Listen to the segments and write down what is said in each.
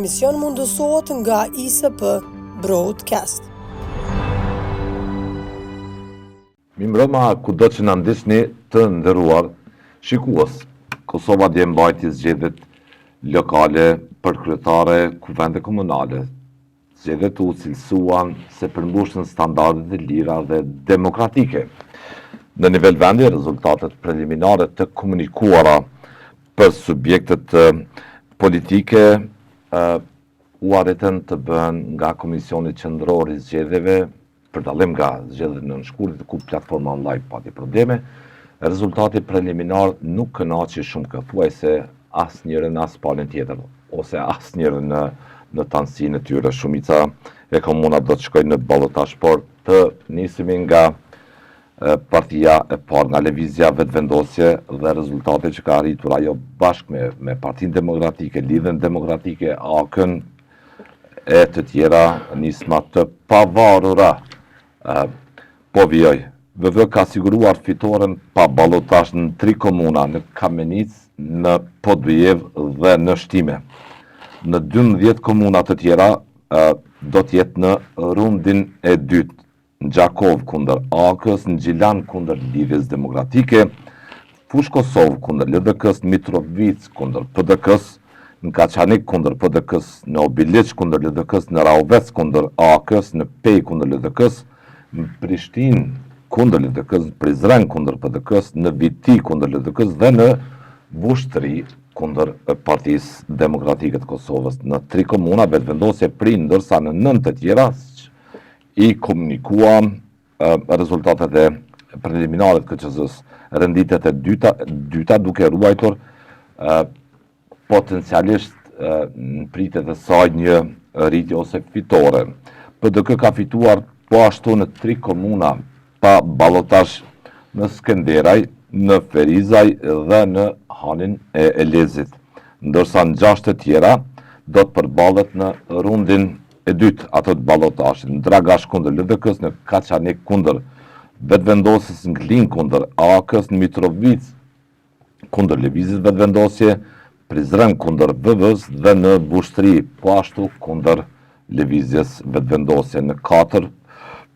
emision mundësohet nga ISP Broadcast. Mirëmbrëma kudo që na ndiqni të nderuar shikues. Kosova dje mbajti zgjedhjet lokale për kryetarë kuvende komunale. Zgjedhjet u cilësuan se përmbushën standardet e lira dhe demokratike. Në nivel vendi, rezultatet preliminare të komunikuara për subjektet politike u arritën të bëhen nga Komisioni Qendror i Zgjedhjeve Për dallim nga zgjedhjet e nëntë shkurtit ku platforma online pati probleme, rezultati preliminar nuk kënaqi shumëkë, thuajse asnjërën as palën tjetër, ose asnjërën në në tanësinë e tyre. Shumica e komunat do të shkojnë në balotazh, por të nisemi nga partia e parë nga Lëvizja Vetëvendosje dhe rezultatet që ka arritur ajo bashkë me me Partinë Demokratike, Lidhjen Demokratike, AAK-n, e të tjera nisma të pavarura. Po vijoj. VV ka siguruar fitoren pa balotazh në tri komuna, në Kamenicë, në Podujevë dhe në Shtime. Në 12 komuna të tjera do të jetë në rundin e dytë. Në Gjakovë kundër AAK-së, në Gjilan kundër Lidhjes Demokratike, Fushë Kosovë kundër LDK-së, në Mitrovicë kundër PDK-së, në Kaçanik kundër PDK-së, në Obiliq kundër LDK-së, në Rahovec kundër AAK-së, në Pejë kundër LDK-së, në Prishtinë kundër LDK-së, në Prizren kundër PDK-së, në Viti kundër LDK-së dhe në Vushtrri kundër Partisë Demokratike të Kosovës. Në tri komuna Vetëvendosje prin, ndërsa në nëntë të tjera i komunikuam rezultatet e preliminare të KQZ-së, renditet e dyta, dyta duke ruajtur potencialisht në pritjet e saj një rritje ose fitore. PDK ka fituar po ashtu në tri komuna pa balotazh në Skenderaj, në Ferizaj dhe në Hanin e Elezit, ndërsa në gjashtë të tjera do të përballet në rundin e dytë, atë të balotazhit, në Dragash kundër LDK-së, në Kaçanik kundër Vetëvendosjes, në Klinë kundër AAK-së, në Mitrovicë kundër Lëvizjes Vetëvendosje, Prizren kundër VV-së dhe në Vushtrri po ashtu kundër Lëvizjes Vetëvendosje. Në katër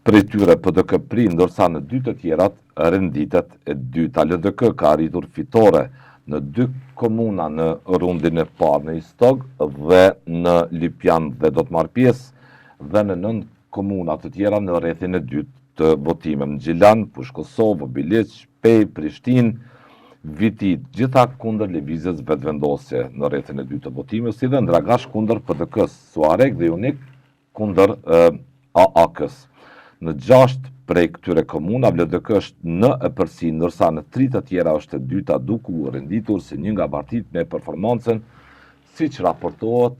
prej tyre PDK prin, ndërsa në dy të tjerat renditet e dyta. LDK ka arritur fitore në dy komuna në rundin e parë në Istog dhe në Lipjan dhe do të marrë pjesë dhe në nëntë komuna të tjera në rrethin e dytë të votimeve në Gjilan, Fushë Kosovë, Obiliq, Pejë, Prishtinë, Viti, të gjitha kundër Lëvizjes Vetëvendosje në rrethin e dytë të votimeve, si dhe në Dragash kundër PDK-së, Suharekë dhe Junik kundër AAK-së. Në gjashtë prej këtyre komunave LDK është në epërsi, ndërsa në tri të tjera është e dyta duke u renditur si një nga partitë me performancën, siç raportohet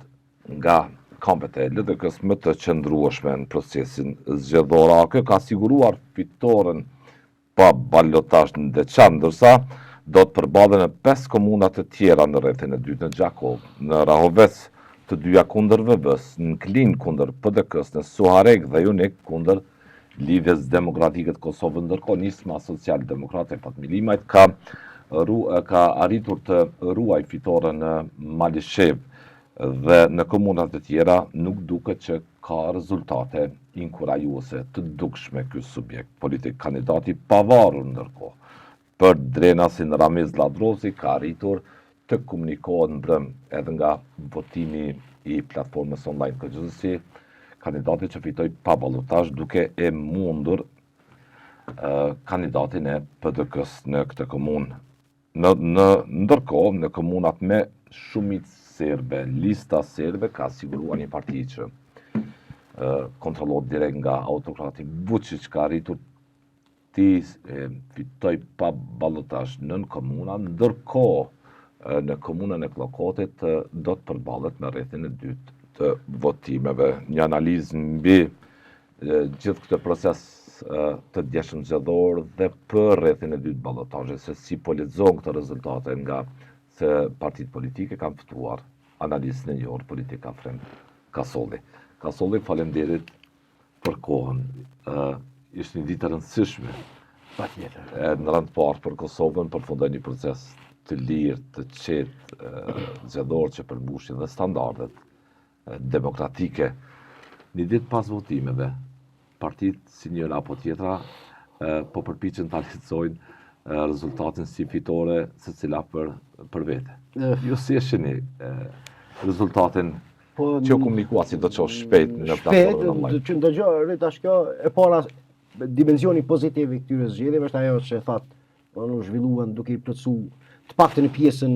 nga kampet e LDK-së më të qëndrueshme në procesin zgjedhor. AAK ka siguruar fitoren pa balotazh në Deçan, ndërsa do të përballen në pesë komuna të tjera në rrethin e dytë në Gjakovë, në Rahovec, të dyja kundër VV-së, në Klinë kundër PDK-së, në Suharekë dhe Junik kundër Lidhjes Demokratike të Kosovës. Ndërkohë, Nisma Social Demokrate e Fatmir Limajt ka ru, ka arritur të ruajë fitoren në Malishevë dhe në komunat e tjera nuk duket që ka rezultate inkurajuese të dukshme ky subjekt politik. Kandidati i pavarur ndërkohë për Drenasin Ramiz Lladrovci ka arritur të komunikohet mbrëmë edhe nga votimi i platformës online KQZ si kandidati që fitoi pa balotazh duke e mundur kandidatin e PDK-së në këtë komunë. Në, në ndërkohë, në komunat me shumicë serbe, lista serbe ka siguruar një parti që kontrollohet direkt nga autokrati Vučić ka arritur t'i fitojë pa balotazh nëntë komuna, ndërkohë në komunën e Kllokotit do të përballet me rrethin e dytë të votimeve. Një analizë mbi gjithë këtë proces të djeshëm zgjedhor dhe për rrethin e dytë balotazhit, se si po lexohen këto rezultate nga se partitë politike kam ftuar analistin e njohur politik Afrim Kasolli. Kasolli, faleminderit për kohën. Ë ishte një ditë e rëndësishme. Patjetër. E në rend të parë për Kosovën përfundoi një proces të lirë, të qetë, zgjedhor që përmbushi dhe standardet. Demokratike. Një ditë pas votimeve, partitë si njëra apo tjetra po përpiqen ta lexojnë rezultatin si fitore secila për për vete. Ju si e shihni rezultatin po, që u komunikua si do të shoh shpejt në platformën online. Shpejt, që ndëgjo, tash kjo e para dimensioni pozitiv i këtyre zgjedhjeve është ajo që thatë Po u zhvilluan duke i plotësu të paktën në pjesën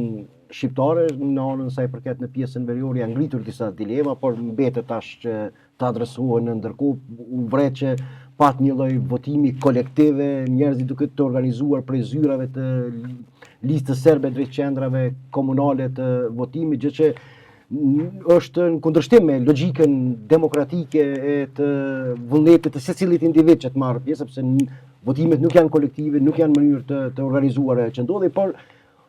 shqiptare, në anën sa i përket në pjesën veriore janë ngritur disa dilema, por mbetet tash që të adresohen në ndërkohë, u vërejt që pat një lloj votimi kolektiv, njerëzit duke të organizuar prej zyrave të listës serbe drejt qendrave komunale të votimit, gjë që është në kundërshtim me logjikën demokratike e të vullnetit të secilit individ që të marrë pjesë, sepse votimet nuk janë kolektive, nuk janë në mënyrë të, të organizuar ajo që ndodhi, por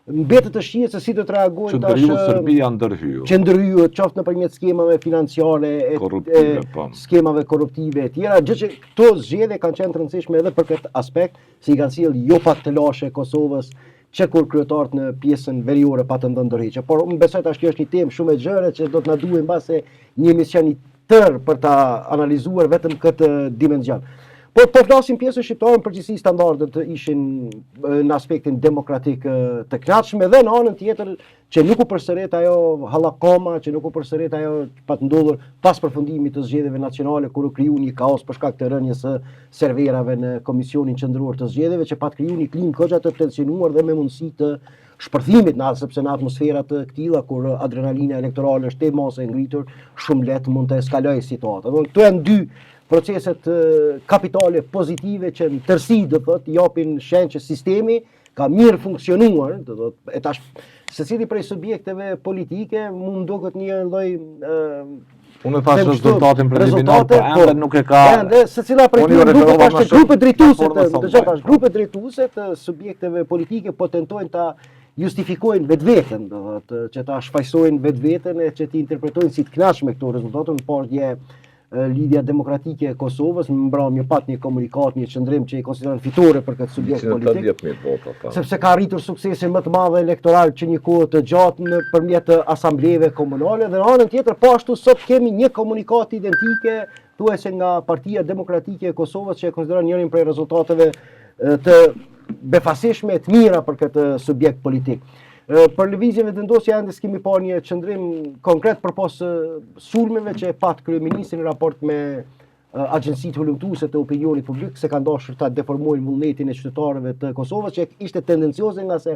mbetet të shihet se si do të reagojnë tash. Që Serbia ndërhyu. Që ndërhyu, qoftë nëpërmjet skemave financiare e, korruptive, e po. skemave korruptive e tjera, gjë që këto zgjedhje kanë qenë të rëndësishme edhe për këtë aspekt, se i kanë sjellë jo pak telashe Kosovës që kur kryetarët në pjesën veriore patën dhënë dorëheqje. Por unë besoj tash kjo është një temë shumë e gjerë që do të na duhej mbase një emision i tërë për ta analizuar vetëm këtë dimension. Por po flasim pjesën shqiptare në përgjithësi standardet ishin në aspektin demokratik të kënaqshme dhe në anën tjetër që nuk u përsërit ajo hallakama, që nuk u përsërit ajo që pat ndodhur pas përfundimit të zgjedhjeve nacionale kur u kriju një kaos për shkak të rënies së serverave në Komisionin Qendror të Zgjedhjeve që pat kriju një klimë goxha të tensionuar dhe me mundësi të shpërthimit në sepse në atmosfera të këtilla kur adrenalina elektorale është tej mase e ngritur, shumë lehtë mund të eskalojë situata. Do këto janë dy proceset kapitale pozitive që në tërësi do të thotë japin shenjë që sistemi ka mirë funksionuar, do thotë, e tash secili prej subjekteve politike mund duket një lloj Unë thash rezultatin preliminar, po ende po, nuk e ka. Ende secila prej tyre duket tash që grupet drejtuese të, dëgjoj tash grupet drejtuese të subjekteve politike po tentojnë ta justifikojnë vetveten, do thotë, që ta shfajsojnë vetveten e që t'i interpretojnë si të kënaqshme këto rezultate, unë pashë dje Lidhja Demokratike e Kosovës në mbrëmje pat një komunikatë, një qëndrim që i konsideron fitore për këtë subjekt politik. 180.000 vota, po. Sepse ka arritur suksesin më të madh elektoral që një kohë të gjatë nëpërmjet të asambleve komunale dhe në anën tjetër po ashtu sot kemi një komunikatë identike thuajse nga Partia Demokratike e Kosovës që e konsideron njërin prej rezultateve të befasishme e të mira për këtë subjekt politik. Për lëvizjen Vetëvendosje ende s'kemi parë një qëndrim konkret përpos sulmeve që e pat kryeministri në raport me agjencitë hulumtuese të opinionit publik se kanë dashur ta deformojnë vullnetin e qytetarëve të Kosovës që ishte tendencioze ngase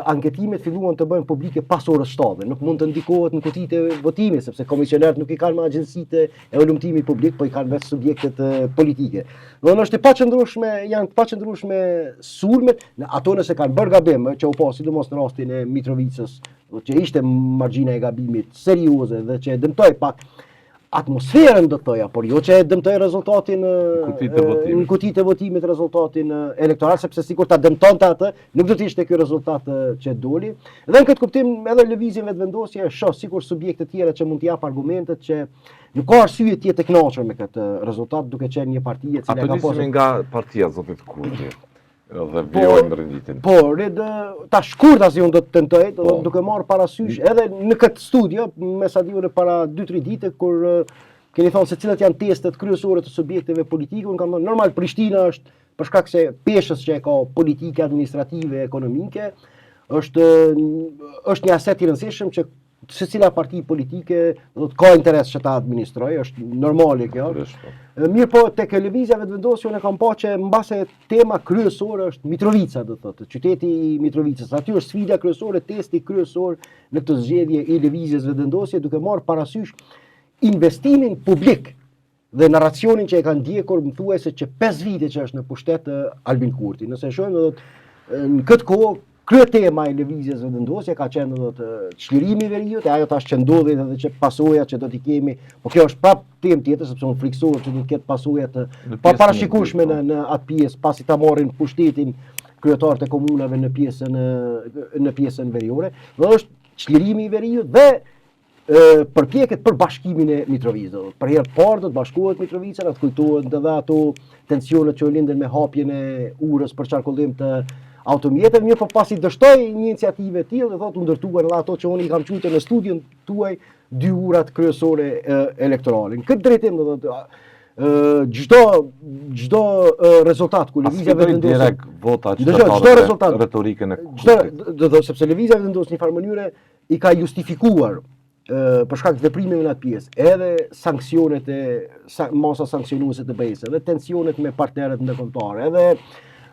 anketimet filluan të bëhen publike pas orës 7 dhe nuk mund të ndikohet në kutitë e votimit sepse komisionerët nuk i kanë më agjencitë e hulumtimit publik, po i kanë vetë subjektet politike. Dhe është e paqëndrueshme, janë të paqëndrueshme sulmet, në ato nëse kanë bërë gabim, që u pa sidomos në rastin e Mitrovicës, që ishte margjina e gabimit serioze dhe që e dëmtoi pak atmosferën do të thoja, por jo që e dëmtoi rezultatin në kutitë e votimit rezultatin elektoral, sepse sikur ta dëmtonte atë, nuk do të ishte ky rezultat që doli. Dhe në këtë kuptim edhe lëvizjen Vetëvendosje e shoh sikur subjekte të tjera që mund të jap argumentet që nuk ka arsye të jetë e kënaqur me këtë rezultat, duke qenë një parti e cila ka pasur nga partia e zotit Kurti dhe po, vijojmë renditjen. Po, red, ta shkurt asi unë do të tentoj, do po. duke marrë parasysh edhe në këtë studio, me sa di unë para 2-3 ditë kur keni thonë se cilat janë testet kryesore të subjekteve politike, unë kam thënë normal Prishtina është për shkak se peshës që e ka politike, administrative, ekonomike, është është një aset i rëndësishëm që secila parti politike do të ka interes që ta administrojë, është normale kjo. Po. Mirëpo tek lëvizja Vetëvendosje unë kam pa që mbase tema kryesore është Mitrovica, do të thotë, qyteti i Mitrovicës. Aty është sfida kryesore, testi kryesor në këtë zgjedhje i lëvizjes Vetëvendosje, duke marrë parasysh investimin publik dhe narracionin që e kanë ndjekur më thuajse që 5 vite që është në pushtet Albin Kurti. Nëse e shohim do të në këtë kohë kryetema e lëvizjes Vetëvendosje ka qenë do të çlirimi i veriut, e ajo tash që ndodhi edhe që pasojat që do t'i kemi, po kjo është prap temë tjetër sepse unë frikësohem që do të ketë pasoja të paparashikueshme në në atë pjesë pasi ta marrin pushtetin kryetarët e komunave në pjesën në pjesën veriore, dhe është çlirimi i veriut dhe përpjekjet për bashkimin e Mitrovicës. Për herë të parë do të bashkohet Mitrovica, na të kujtohen edhe ato tensionet që u lindën me hapjen e urës për qarkullim të automjeteve, mirëpo pasi dështoi një iniciativë e tillë, do thotë u ndërtuan edhe ato që unë i kam quajtur në studion tuaj dy urat kryesore elektorale. Në këtë drejtim do thotë çdo çdo rezultat ku lëvizja Vetëvendosje direkt vota qytetarëve çdo rezultat retorikën e çdo do thotë sepse lëvizja Vetëvendosje në një farë mënyre i ka justifikuar për shkak të veprimeve në atë pjesë, edhe sanksionet e sa, masa sanksionuese të BE-së, edhe tensionet me partnerët ndërkombëtarë, edhe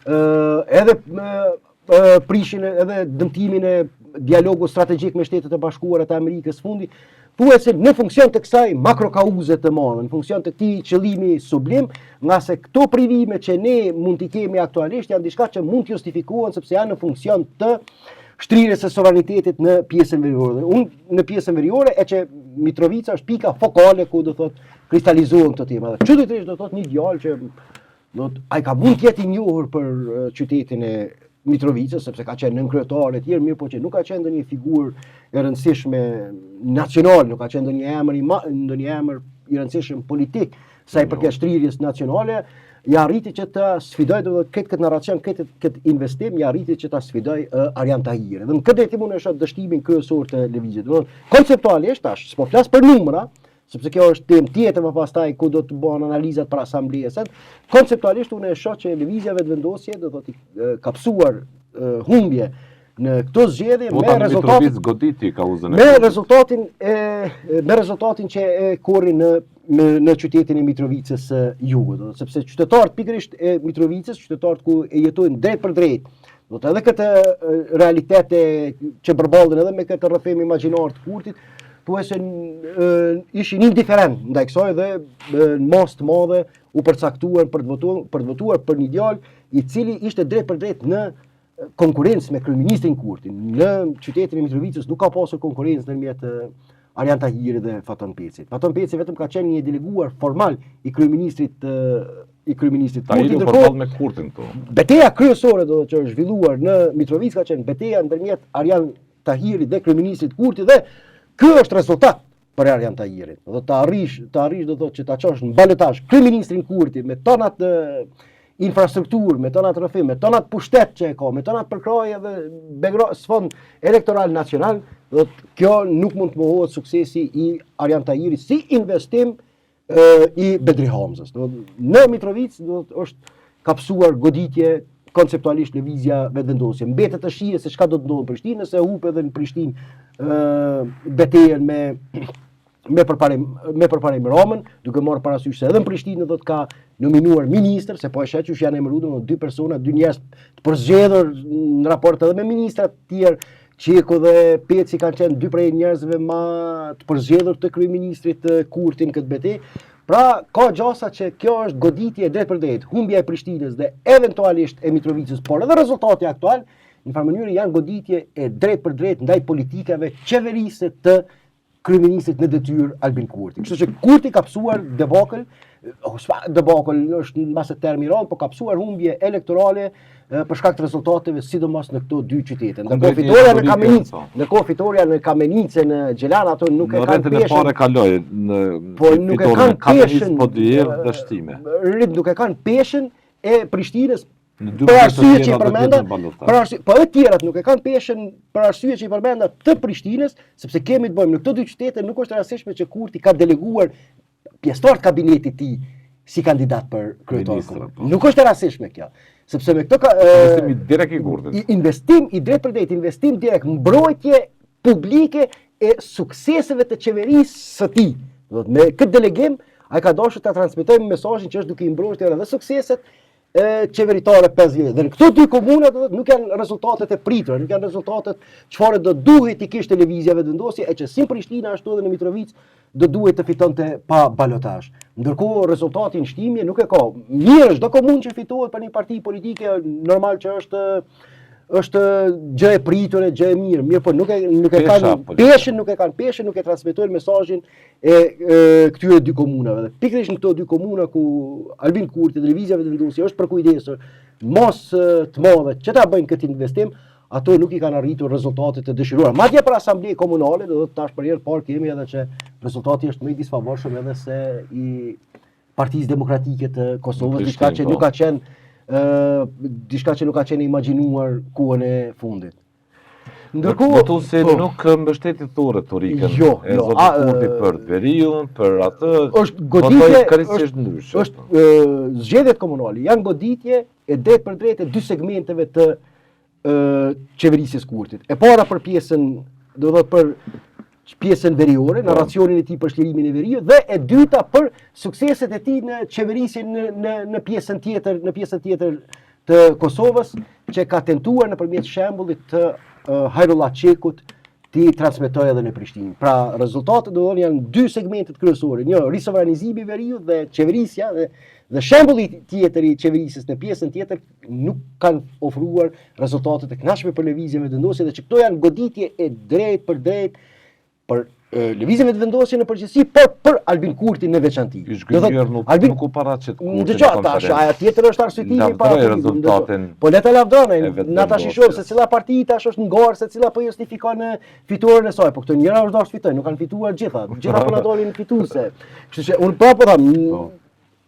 ë edhe prishin edhe dëmtimin e dialogut strategjik me Shtetet e Bashkuara të Amerikës fundi, thuajse në funksion të kësaj makrokauze të madhe, në funksion të këtij qëllimi sublim, ngase këto privime që ne mund t'i kemi aktualisht janë diçka që mund të justifikohen sepse janë në funksion të shtrirjes së sovranitetit në pjesën veriore. Unë në pjesën veriore e që Mitrovica është pika fokale ku do thot kristalizohen këto tema. Dhe çuditërisht do thot një djalë që do thot ai ka mund të jetë i njohur për qytetin e Mitrovicës sepse ka qenë nënkryetar e tjerë, mirëpo që nuk ka qenë ndonjë figurë e rëndësishme nacionale, nuk ka qenë ndonjë emër i ndonjë emër i rëndësishëm politik sa i jo. përket shtrirjes nacionale, ia arriti që ta sfidojë do të këtë këtë narracion, këtë këtë investim, ia arriti që ta sfidojë uh, Arian Tahirin. Dhe në këtë drejtim unë e shoh dështimin kryesor të lëvizjes. Do të konceptualisht tash, s'po flas për numra, sepse kjo është temë tjetër më pastaj ku do të bëhen analizat për asamblesën. Konceptualisht unë e shoh që lëvizja Vetëvendosje do thotë ka pësuar humbje në këto zgjedhje me rezultatin goditi kauzën e me rezultatin e me rezultatin që e korri në në në qytetin e Mitrovicës së Jugut, do sepse qytetarët pikërisht e Mitrovicës, qytetarët ku e jetojnë drejtpërdrejt, do të edhe këtë realitet e, që përballen edhe me këtë rrëfim imagjinar të Kurtit, thuajse ishin indiferent ndaj kësaj dhe në masë të madhe u përcaktuan për të votuar për të votuar për një djalë i cili ishte drejtpërdrejt në konkurrencë me kryeministrin Kurti. Në qytetin e Mitrovicës nuk ka pasur konkurrencë ndërmjet Arian Tahirit dhe Faton Pecit. Faton Peci vetëm ka qenë një deleguar formal i kryeministrit i kryeministrit Kurti. Tahiri u përball me Kurtin këtu. Beteja kryesore do të që është zhvilluar në Mitrovicë ka qenë beteja ndërmjet Arian Tahirit dhe kryeministrit Kurti dhe ky është rezultat për Arian Tahirin. Do të arrish, të arrish do thotë që ta çosh në balotazh kryeministrin Kurti me tonë atë infrastrukturë, me tonë atë rrëfim, me tonë atë pushtet që e ka, me tonë atë përkrahje dhe background sfond elektoral nacional, do të kjo nuk mund të mohohet suksesi i Arian Tahirit si investim e, i Bedri Hamzës. Do në Mitrovicë do të është ka pësuar goditje konceptualisht lëvizja Vetëvendosje. Mbetet të shihet se çka do të ndodhë në Prishtinë, nëse hup edhe në Prishtinë ë betejën me me përparim me përparim Ramën, duke marrë parasysh se edhe në Prishtinë do të ka nominuar ministër, se po e sheh qysh janë emëruar domethënë dy persona, dy njerëz të përzgjedhur në raport edhe me ministrat të tjerë, Çeku dhe Peci kanë qenë dy prej njerëzve ma të përzgjedhur të kryeministrit Kurti në këtë betejë. Pra, ka gjasa që kjo është goditje e drejtpërdrejtë, humbja e Prishtinës dhe eventualisht e Mitrovicës, por edhe rezultati aktual, në farë mënyrë janë goditje e drejtpërdrejtë ndaj politikave qeverisëse të kryeministrit në detyrë Albin Kurti. Kështu që Kurti ka pësuar debakël, debakël është mbase term i rëndë, po ka pësuar humbje elektorale për shkak të rezultateve sidomos në këto dy qytete. Ndërkohë fitorja në Kamenicë, po. ndërkohë fitorja në Kamenicë në Gjilan ato nuk e kanë peshën. Në parë kaloi në po nuk e kanë peshën po dy herë dhe shtime. Rit nuk e kanë peshën e Prishtinës Në dy për arsye që i përmenda, për arsye, po edhe tjerat nuk e kanë peshën për arsye që i përmenda të Prishtinës, sepse kemi të bëjmë në këto dy qytete nuk është e rastësishme që Kurti ka deleguar pjesëtar të kabinetit të tij si kandidat për kryetar. Po. Nuk është e rastësishme kjo, sepse me këtë ka investim i direkt i Kurtit. Investim i drejtpërdrejtë, investim direkt, mbrojtje publike e sukseseve të qeverisë së tij. Do të me këtë delegim ai ka dashur ta transmetojë mesazhin që është duke i mbrojtur edhe sukseset e qeveritare 5 vjet. Dhe në këto dy komuna do të nuk janë rezultatet e pritura, nuk janë rezultatet çfarë do duhej të kishte lëvizja Vetëvendosje e që si në Prishtinë ashtu edhe në Mitrovicë do duhej të fitonte pa balotazh. Ndërkohë rezultati në Shtimje nuk e ka. Mirë, çdo komunë që fitohet për një parti politike normal që është është gjë e pritur e gjë e mirë, mirë po nuk e nuk e kanë peshën, nuk e kanë peshën, nuk e transmetojnë mesazhin e, e këtyre dy komunave. Dhe pikërisht në këto dy komuna ku Albin Kurti dhe Lëvizja Vetëvendosje është përkujdesur masë të madhe që ta bëjnë këtë investim, ato nuk i kanë arritur rezultatet e dëshiruara. Madje për asamble komunale, do të tash për herë të parë kemi edhe që rezultati është më i disfavorshëm edhe se i Partisë Demokratike të Kosovës, diçka që nuk po. ka qenë ë diçka që nuk ka qenë imagjinuar kohën e fundit. Ndërkohë, votuesi po, nuk mbështeti thu retorikën jo, e jo, zotit Kurti për veriun, për atë është goditje krejtësisht ndryshe. Është po. zgjedhjet komunale janë goditje e drejtpërdrejtë e dy segmenteve të ë qeverisjes Kurtit. E para për pjesën, do të thotë për pjesën veriore, po. narracionin e tij për çlirimin e veriut dhe e dyta për sukseset e tij në qeverisjen në në në pjesën tjetër, në pjesën tjetër të Kosovës që ka tentuar nëpërmjet shembullit të uh, Hajrullah Çekut t'i transmetojë edhe në Prishtinë. Pra, rezultatet do thonë janë dy segmentet kryesore, një risovranizimi i veriut dhe qeverisja dhe dhe shembulli tjetër i qeverisjes në pjesën tjetër nuk kanë ofruar rezultate të kënaqshme për lëvizjen Vetëvendosje dhe që këto janë goditje e drejtpërdrejtë për lëvizjen Vetëvendosje në përgjithësi, por për Albin Kurtin në veçanti. I zhgënjyer nuk Albin, nuk u paraqit Kurti. Dëgjo, tash ajo tjetër është arsyetimi para rezultatin. Po le ta lavdërojnë, na tash i shohim se cila parti tash është në garë, se cila po justifikon fitoren e saj, po këto njëra është dashur të fitojnë, nuk kanë fituar gjitha, gjitha po na dalin fituese. Kështu që unë prapë po them, po.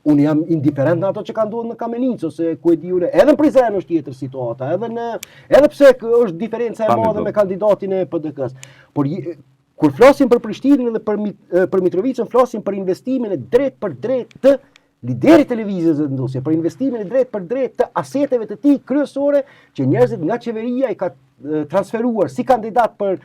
Unë jam indiferent në ato që ka ndodhur në Kamenicë ose ku e di unë, edhe në Prizren është tjetër situata, edhe në edhe pse është diferenca e madhe me kandidatin e PDK-s. Por kur flasim për Prishtinën dhe për për Mitrovicën, flasim për investimin e drejtpërdrejtë të liderit të lëvizjes Vetëvendosje, për investimin e drejtpërdrejtë të aseteve të tij kryesore që njerëzit nga qeveria i ka transferuar si kandidat për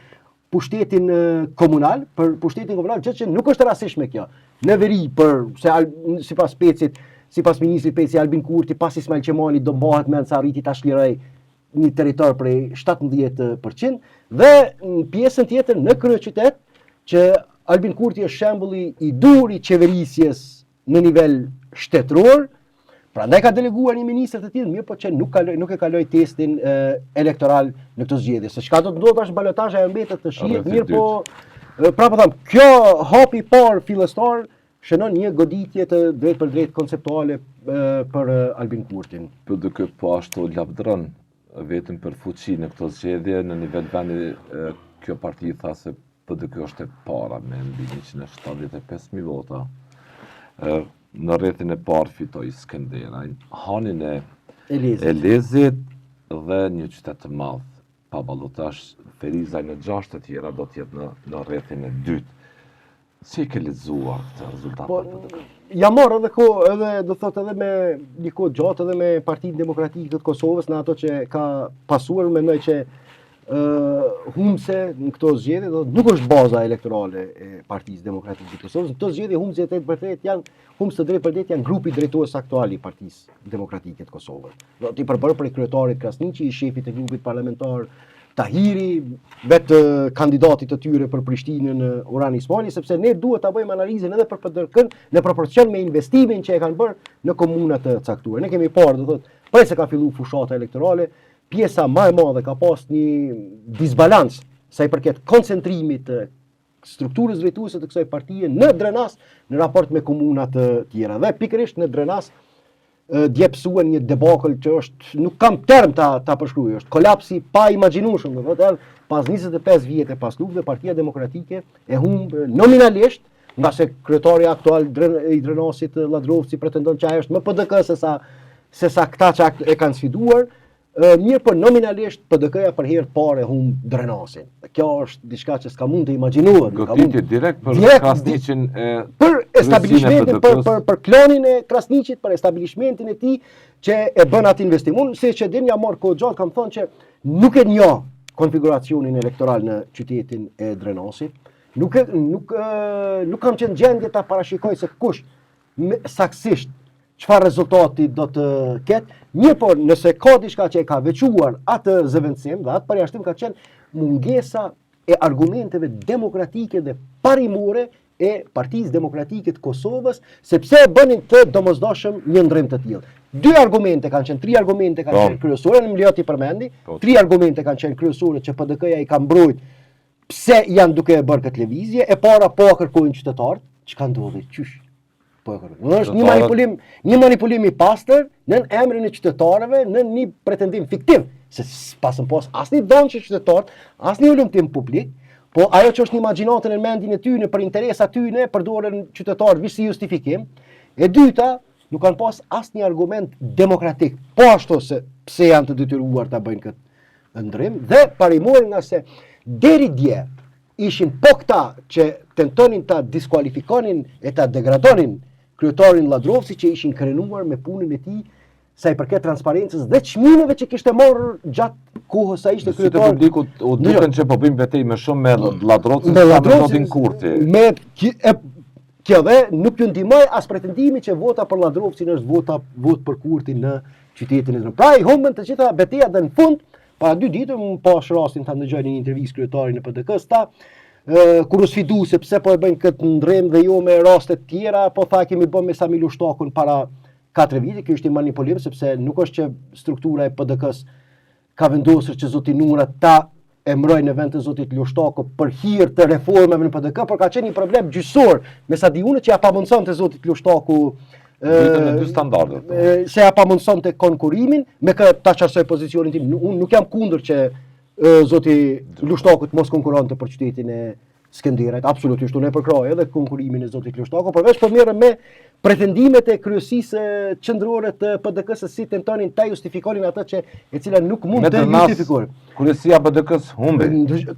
pushtetin komunal, për pushtetin komunal, gjë që nuk është e rastësishme kjo. Në veri për se sipas Pecit, sipas ministrit Peci Albin Kurti pas Ismail Qemalit do mbahet mend se arriti ta çlirojë një territor prej 17% dhe në pjesën tjetër në kryeqytet që Albin Kurti është shembulli i duhur i qeverisjes në nivel shtetëror, prandaj ka deleguar një ministër të tillë, mirëpo që nuk kaloi nuk e kaloi testin e, elektoral në këto zgjedhje. Se çka do të ndodhë tash në balotazh ajo mbetet të shihet, mirëpo prapë po them, kjo hapi i parë fillestar shënon një goditje të drejtpërdrejtë konceptuale për Albin Kurtin. PDK po ashtu lavdëron veten për fuqi në këto zgjedhje në nivel vendi kjo parti tha se PDK është e para me mbi 175.000 vota. Në rrethin e parë fitoi Skenderaj, Hanin e Elezit. Elezit dhe një qytet të madh pa balotazh Ferizaj në gjashtë të tjera do të jetë në në rrethin e dytë. Si e ke lexuar këtë rezultat po, për PDK? Jam marrë edhe ko, edhe do thotë edhe me një kohë gjatë edhe me Partinë Demokratike të Kosovës në ato që ka pasuar, mendoj që ë humbëse në këto zgjedhje do nuk është baza elektorale e Partisë Demokratike të Kosovës. Në këto zgjedhje humbëse të drejtpërdrejtë janë humbës të drejtpërdrejtë janë grupi drejtues aktual i Partisë Demokratike të Kosovës. Do të i përbërë prej kryetarit Krasniqi, i shefit të grupit parlamentar Tahiri, vetë kandidatit të tyre për Prishtinën Uran Ismajli, sepse ne duhet ta bëjmë analizën edhe për PDK-n në proporcion me investimin që e kanë bërë në komuna të caktuara. Ne kemi parë, do thotë, prej se ka filluar fushata elektorale, pjesa ma e madhe ka pas një disbalans sa i përket koncentrimit të strukturës drejtuese të kësaj partie në Drenas në raport me komunat të tjera. Dhe pikërisht në Drenas dje pësuen një debakël që është, nuk kam term ta, ta përshkruaj, është kolaps i paimagjinueshëm, do thotë edhe pas 25 vjetë pas lufte, Partia Demokratike e humb nominalisht, ngase kryetari aktual i Drenasit Lladrovci pretendon që ai është më PDK se sa se sa këta që e kanë sfiduar, mirëpo nominalisht PDK-ja për herë të parë e humb Drenasin. Kjo është diçka që s'ka mund të imagjinohet. Goditje direkt për direkt, Krasniqin e për establishmentin për për për klanin e Krasniqit, për establishmentin e tij që e bën atë investim. Unë siç e din jam marrë kohë gjatë kam thënë që nuk e njoh konfiguracionin elektoral në qytetin e Drenasit. Nuk e nuk nuk kam qenë gjendje ta parashikoj se kush me, saksisht çfarë rezultati do të ketë, mirëpo nëse ka diçka që e ka veçuar atë zëvendësim dhe atë përjashtim ka qenë mungesa e argumenteve demokratike dhe parimore e Partisë Demokratike të Kosovës, sepse e bënin të domosdoshëm një ndërrim të tillë. Dy argumente kanë qenë, tri argumente kanë po. qenë kryesore, më lejo t'i përmendi, po. tri argumente kanë qenë kryesore që PDK-ja i ka mbrojt pse janë duke e bërë këtë lëvizje, e para po e kërkojnë qytetarët, çka ndodhi, qysh? Po e kërkojnë. Është një manipulim, një manipulim i pastër nën emrin e qytetarëve, nën një pretendim fiktiv, se s'pasën pas asnjë dhënë që qytetarët, asnjë hulumtim publik, po ajo që është në imagjinatën e mendjen e tyne për interesa tyne, përdoren qytetarët veç si justifikim. E dyta, nuk kanë pas asnjë argument demokratik, po ashtu se pse janë të detyruar ta bëjnë këtë ndërrim dhe parimor ngase deri dje ishin po këta që tentonin ta diskualifikonin e ta degradonin kryetarin Lladrovci që ishin krenuar me punën e tij sa i përket transparencës dhe çmimeve që kishte marrë gjatë kohës sa ishte kryetar. Në publikut u dukën që po bëjnë betejë më shumë me Lladrovcin me Lladrovcin Kurti. Me e, kjo dhe nuk ju ndihmoi as pretendimi që vota për Lladrovcin është vota votë për Kurtin në qytetin e Drenasit. Pra i humbën të gjitha betejat dhe në fund para dy ditë unë pash rastin ta ndëgjoj në një intervistë kryetarin e PDK-s tha kur u sfidu se pse po e bëjnë këtë ndërrim dhe jo me raste të tjera, po tha kemi bë me Sami Lushtakun para 4 vite, kjo është një manipulim sepse nuk është që struktura e PDK-s ka vendosur që zoti Nura ta emëroj në vend të zotit Lushtaku për hir të reformave në PDK, por ka qenë një problem gjyqësor, me sa di unë që ja pamundësonte zotit Lushtaku Vetëm në dy standarde. Po. Se ja pamundësonte konkurimin, me këtë ta qartësoj pozicionin tim, unë nuk jam kundër që zoti Lushtaku të mos konkuronte për qytetin e Skenderajt, absolutisht unë e përkrah edhe konkurimin e zotit Lushtaku, përveç po merrem me pretendimet e kryesisë qendrore të PDK-së si tentonin ta justifikonin atë që e cila nuk mund të justifikohet. Kryesia e PDK-së humbi.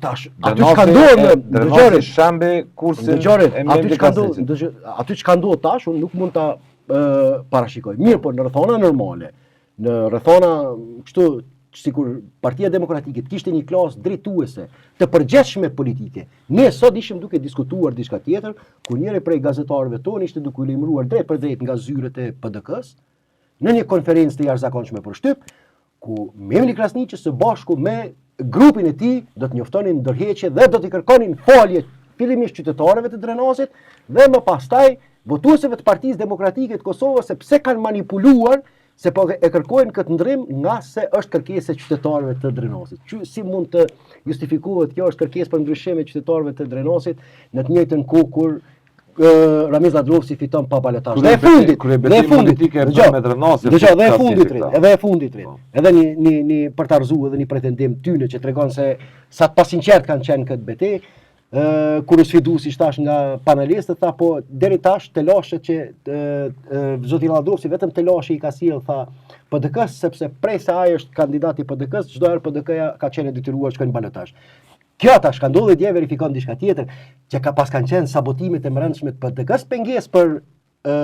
Tash, aty çka ndodh, dëgjoni, shembi kursin e aty çka ndodh, aty çka ndodh tash, unë nuk mund ta parashikoj. Mirë, por në rrethana normale, Në rrethana kështu sikur Partia Demokratike të kishte një klasë drejtuese të përgjegjshme politike. Ne sot ishim duke diskutuar diçka tjetër, kur njëri prej gazetarëve tonë ishte duke u lajmëruar drejtpërdrejt nga zyret e PDK-s në një konferencë të jashtëzakonshme për shtyp, ku Memli Krasniqi së bashku me grupin e tij do të njoftonin dorëheqje dhe do t'i kërkonin falje fillimisht qytetarëve të Drenasit dhe më pastaj votuesve të Partisë Demokratike të Kosovës se pse kanë manipuluar se po e kërkojnë këtë ndërrim ngase është kërkesë e qytetarëve të Drenasit. Që si mund të justifikohet kjo është kërkesë për ndryshim e qytetarëve të Drenasit në të njëjtën kohë kur Ramiz Lladrovci fiton pa balotazh. Dhe e fundit, dhe e fundit, politike e bën me Drenasin. Dëgjo, dhe e fundit, edhe e fundit, po. edhe një një një për ta rrëzuar edhe një pretendim tyne që tregon se sa të pasinqert kanë qenë këtë betejë, ë kur u sfidu siç thash nga panelistët tha po deri tash telashet që ë, ë, zoti Lladrovci vetëm telashe i ka sjell tha PDK-s sepse prej se ai është kandidat i PDK-s çdo herë PDK-ja ka qenë e detyruar të shkojë në balotazh. Kjo tash ka ndodhur dje verifikon diçka tjetër, që ka pas kanë qenë sabotimet e mbrendshme të PDK-s pengesë për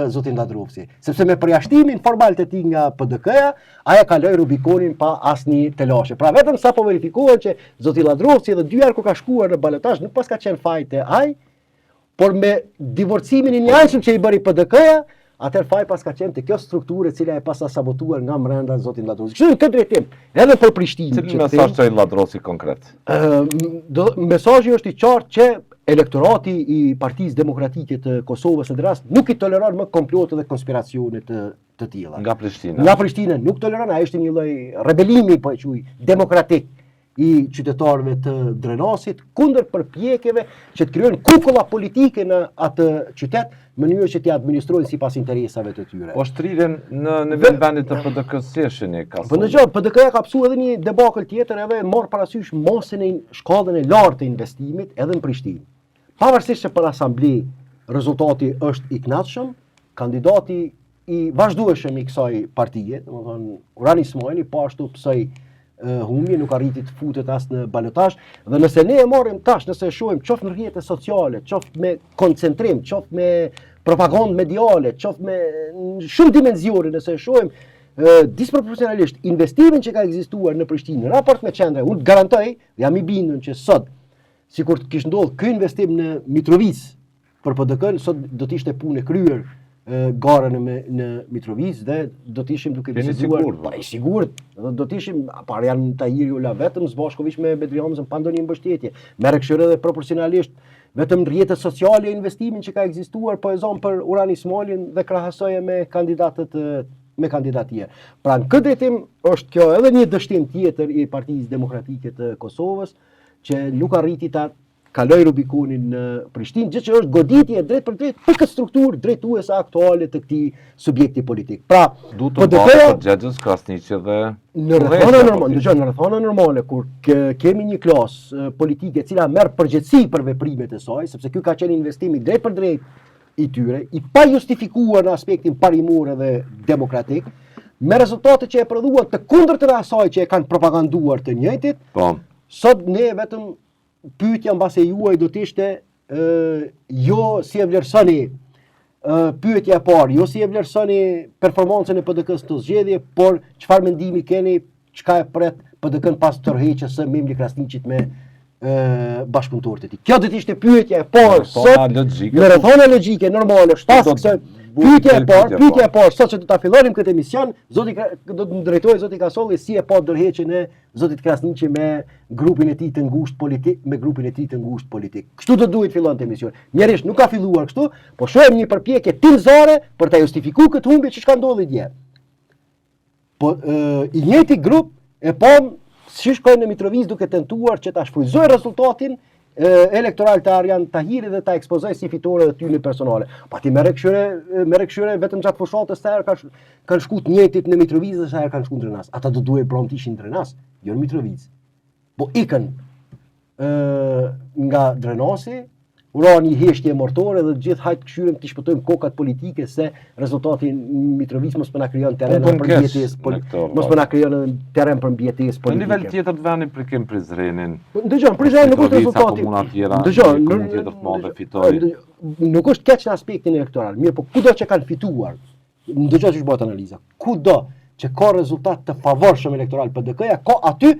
zotin Lladrovci, sepse me përjashtimin formal të tij nga PDK-ja, ai e kaloi Rubikonin pa asnjë telashe. Pra vetëm sa po verifikohen që zoti Lladrovci edhe dy herë kur ka shkuar në balotazh nuk pas ka qenë faj te ai, por me divorcimin e njëanshëm që i bëri PDK-ja, atëherë faj pas ka qenë te kjo strukturë e cila e paska sabotuar nga mrenda zotin Lladrovci. Kështu në këtë drejtim, edhe për Prishtinë. Cili mesazh çoi Lladrovci konkret? Ë, do mesazhi është i qartë që elektorati i Partisë Demokratike të Kosovës në rast nuk i toleron më komplote dhe konspiracione të të tilla. Nga Prishtina. Nga Prishtina nuk toleron, ai është një lloj rebelimi po e quaj demokratik i qytetarëve të Drenasit kundër përpjekjeve që të krijojnë kukulla politike në atë qytet në mënyrë që t'i administrojnë sipas interesave të tyre. Po shtrirjen në nivel vendit të PDK-së si e shihni ka? Po dëgjo, PDK-ja ka pësuar edhe një debakël tjetër edhe marr parasysh masën e shkallën e lartë të investimit edhe në Prishtinë. Pavarësisht se për asamble rezultati është i kënaqshëm, kandidati i vazhdueshëm i kësaj partie, domethënë Uran Ismajli po ashtu pësoi humbje, nuk arriti të futet as në balotazh dhe nëse ne e marrim tash, nëse e shohim qoftë në rrjete sociale, qoftë me koncentrim, qoftë me propagandë mediale, qoftë me shumë dimensione, nëse e shohim disproporcionalisht investimin që ka ekzistuar në Prishtinë në raport me qendrën, unë të garantoj, jam i bindur që sot sikur të kish ndodhur ky investim në Mitrovicë Për PDK-në sot do të ishte punë e kryer gara në në Mitrovicë dhe do të ishim duke biseduar. Po, i sigurt, dhe do të ishim pa Arian Tahiri u la vetëm së bashku me Bedri Hamzën pa ndonjë mbështetje. Merre kështu edhe proporcionalisht vetëm në rrjetet sociale investimin që ka ekzistuar po e zon për Uran Ismailin dhe krahasoje me kandidatët me kandidatë tjerë. Pra në këtë drejtim është kjo edhe një dështim tjetër i Partisë Demokratike të Kosovës që nuk arriti ta kaloi Rubikonin në Prishtinë, gjë që është goditje e drejtpërdrejtë për këtë strukturë drejtuese aktuale të këtij subjekti politik. Pra, duhet të bëhet përgjegjës Krasniqi dhe në rrethana normale, dëgjoj, në rrethana normale kur ke, kemi një klasë politike e cila merr përgjegjësi për veprimet e saj, sepse ky ka qenë investim i drejtpërdrejtë. i tyre, i pajustifikuar në aspektin parimor dhe demokratik, me rezultate që e prodhuan të kundërtën e asaj që e kanë propaganduar të njëjtit. Po. Sot ne vetëm pyetja mbase juaj do të ishte ë jo si e vlerësoni ë pyetja e parë, jo si e vlerësoni performancën e PDK-së në zgjedhje, por çfarë mendimi keni, çka e pret PDK-n pas tërheqjes së Memli Krasniqit me ë bashkëpunëtorët e tij. Kjo do të ishte pyetja e parë sot. Logjike, në rrethana logjike normale, pas kësaj pyetja e parë, pyetja e parë sot që do ta fillonim këtë emision, zoti do të më drejtojë zoti Kasolli si e pa dorëheqjen e zotit Krasniqi me grupin e tij të ngushtë politik, me grupin e tij të ngushtë politik. Kështu do duhej të fillonte emisioni. Mjerisht nuk ka filluar kështu, po shohim një përpjekje tinzare për ta justifikuar këtë humbje që çka ndodhi dje. Po e, i njëjti grup e pam si shkoi në Mitrovicë duke tentuar që ta shfrytëzojë rezultatin e, elektoral të Arian Tahirit dhe ta ekspozojë si fitore të tyre personale. Pa ti merre kshyre, merre kshyre vetëm gjatë fushatës sa herë kanë kanë shku të njëjtit në Mitrovicë dhe sa herë kanë shku në Drenas. Ata do duhej brom të ishin në Drenas, jo në Mitrovicë. Po ikën ë nga Drenasi, u ra një heshtje mortore dhe të gjithë hajt kshyrim të shpëtojmë kokat politike se rezultati në Mitrovicë mos po na krijon terren për mbijetesë politike. Mos po na krijon terren për mbijetesë politike. Në nivel tjetër të vendit prekim Prizrenin. Po, ndëgjon, Prizreni nuk është rezultati. Komuna tjera, ndëgjon, një komunë tjetër të madhe fitoi. Nuk është keq në aspektin elektoral, mirë, po kudo që kanë fituar, Ndëgjo qysh bëhet analiza. Kudo që ka rezultat të favorshëm elektoral PDK-ja, ka aty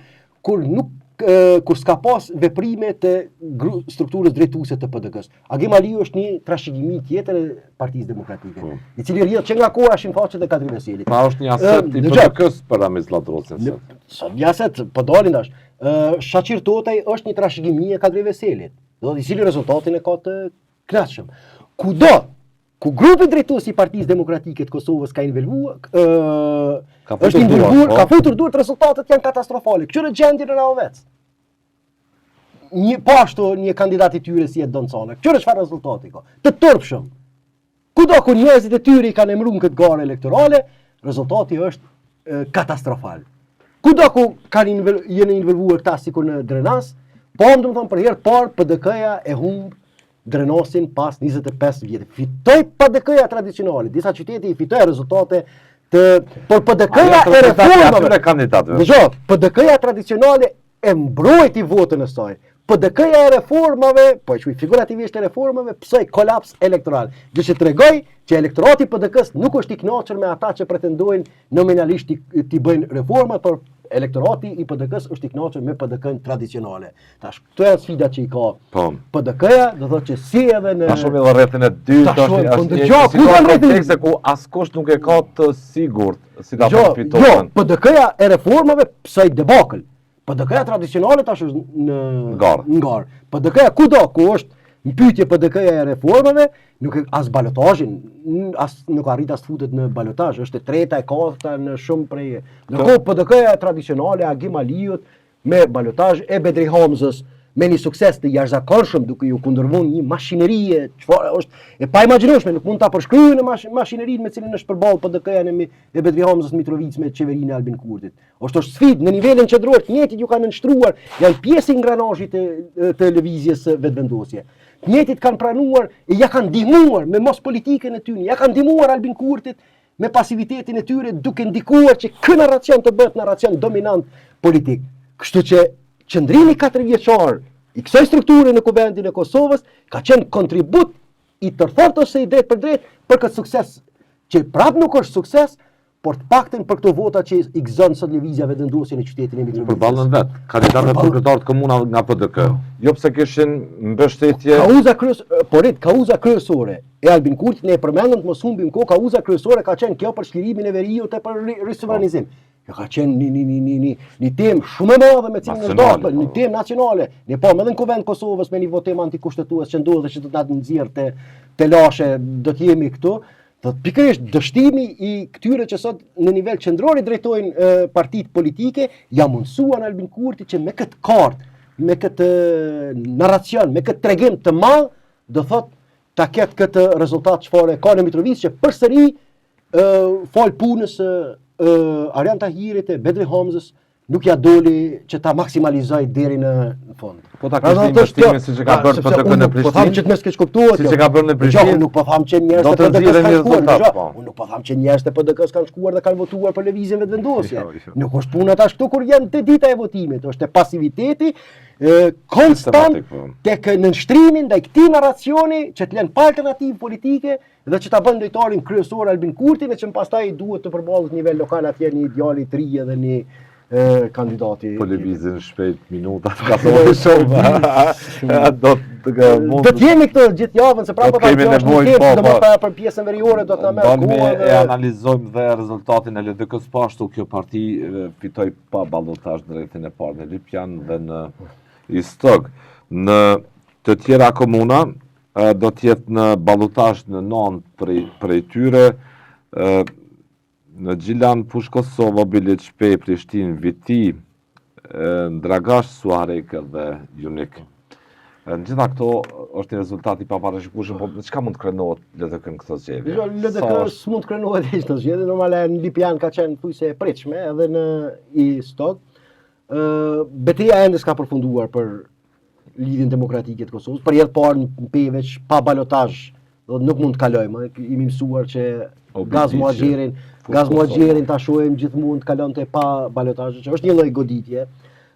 kur nuk kur s'ka pas veprime të strukturës drejtuese të PDK-s. Agim Aliu është një trashëgimi tjetër e Partisë Demokratike, po. i cili rrjedh që nga koha e Hashim Thaçit dhe Kadri Veselit. Pra është një aset i PDK-s për Ramiz Lladrovcin sot. Sot një aset, po dalin tash. Shaqir Totaj është një trashëgimi e Kadri Veselit. Do të i cili rezultatin e ka të kënaqshëm. Kudo Ku grupi drejtues i Partisë Demokratike të Kosovës ka involvuar, ë ka është involvuar, po. ka futur duart, rezultatet janë katastrofale. Kqyre gjendjen në Rahovec. Një po ashtu një kandidat i tyre si Edon Cana. Kqyre çfarë rezultati ka. Të turpshëm. Kudo ku njerëzit e tyre i kanë emëruar në këtë garë elektorale, rezultati është e, katastrofal. Kudo ku kanë invel, janë involvuar këta sikur në Drenas, po domethënë për herë të parë PDK-ja e humb Drenasin pas 25 vjetë. Fitoi PDK-ja tradicionale, disa qytete i fitoi rezultate të por PDK-ja e reformave. Kandidatëve. Dëgjo, PDK-ja tradicionale e mbrojti votën e saj. PDK-ja e reformave, po e quaj figurativisht e reformave, pësoi kolaps elektoral. Gjë që tregoi që elektorati i PDK-s nuk është i kënaqur me ata që pretendojnë nominalisht t'i bëjnë reformat, por elektorati i PDK-s është i kënaqur me PDK-n tradicionale. Tash, këto janë sfidat që i ka po. PDK-ja, do thotë që si edhe në... Ta shohim edhe rrethin e dytë, tash është po një situatë komplekse ku askush nuk e ka të sigurt si ta bëjë fitoren. Jo, PDK-ja e reformave pësoi debakël. PDK-ja tradicionale tash është në garë. Në garë. PDK-ja kudo ku është në pyetje PDK-ja e reformave, nuk e as balotazhin, as nuk arrit as të futet në balotazh, është e treta e katërta në shumë prej. Ndërkohë PDK-ja tradicionale Agim Aliut me balotazh e Bedri Hamzës me një sukses të jashtëzakonshëm duke iu kundërvënë një mashinerie, çfarë është e paimagjinueshme, nuk mund ta përshkruaj në mash, mashinerinë me cilën është përballë PDK-ja në e Bedri Hamzës në Mitrovicë me qeverinë e Albin Kurtit. Është është sfidë në nivelin qendror, të njëjtit ju kanë nënshtruar, janë pjesë e ingranazhit të, të lëvizjes së Vetëvendosje. Të njëjtit kanë pranuar e ja kanë ndihmuar me mos politikën e tyre, ja kanë ndihmuar Albin Kurtit me pasivitetin e tyre duke ndikuar që ky narracion të bëhet narracion dominant politik. Kështu që qëndrimi katërvjeçar i kësaj strukture në Kuvendin e Kosovës ka qenë kontribut i tërthortë ose i drejtpërdrejtë për këtë sukses që prapë nuk është sukses, por të paktën për këto vota që i gëzon sot lëvizja Vetëvendosje në qytetin e Mitrovicës. Përballën vet, kandidatët për kryetar të komunave nga PDK. Jo pse kishin mbështetje. Kauza kryes, por rit, kauza kryesore e Albin Kurtit ne e përmendëm të mos humbim kohë, kauza kryesore ka qenë kjo për çlirimin e veriut e për risovranizim. Kjo ka qenë një një një një një një temë shumë e madhe me cilën është dashur, një temë nacionale. Ne pamë edhe në Kuvend Kosovës me një votim antikushtetues që ndodhi që do të na nxjerr te telashe, do të jemi këtu. Do të pikërisht dështimi i këtyre që sot në nivel qendror i drejtojnë partitë politike, ja mundësuan Albin Kurtit që me këtë kartë, me këtë narracion, me këtë tregim të madh, do thot ta ketë këtë rezultat çfarë ka në Mitrovicë që përsëri ë fal punës së Arian Tahirit e Bedri Hamzës nuk ja doli që ta maksimalizoj deri në në fund. Po ta kishte investimin siç e ka bërë PDK në Prishtinë. Po them që të mos keqkuptohet. Siç e ka bërë në Prishtinë. Unë nuk po them që njerëzit e PDK-s kanë shkuar. Po. Unë nuk po them që njerëzit e PDK-s kanë shkuar dhe kanë votuar për lëvizjen Vetëvendosje. Jo, jo. Nuk është puna tash këtu kur vjen te dita e votimit, është te pasiviteti konstant po. tek nënshtrimi ndaj këtij narracioni që të lën pa alternativë politike dhe që ta bën lojtarin kryesor Albin Kurtin e që më pastaj duhet të përballet në nivel lokal atje një djali të ri edhe një e, kandidati. Po lëvizin shpejt minutat, ka të shumë. Do të mund. Do të jemi këtu gjithë javën se prapë po kemi nevojë po, do të për pjesën veriore do të na merr kohë. Ne e analizojmë dhe rezultatin e LDK-s po ashtu kjo parti fitoi pa balotazh në rrethin e parë në Lipjan dhe në Istog. Në të tjera komuna, do të jetë në balotazh në 9 prej, prej tyre, në Gjilan, Fushë Kosovë, Obiliq, Pejë, Prishtinë, Viti, Dragash, Suharekë dhe Junik. Në gjitha këto është një rezultat i paparashikueshëm, po në çka mund të krenohet LDK në këto zgjedhje? Jo, LDK s'mund të krenohet hiç në zgjedhje, normale në Lipjan ka qenë thujse e pritshme edhe në Istog. Ë beteja ende s'ka përfunduar për Lidhjen Demokratike të Kosovës, për herë të parë në Pejë veç pa balotazh, do nuk mund të kalojmë, jemi mësuar që Gaz Muhaxherin, Gaz Muhaxherin ta shohim gjithmonë të kalonte pa balotazh, që është një lloj goditje.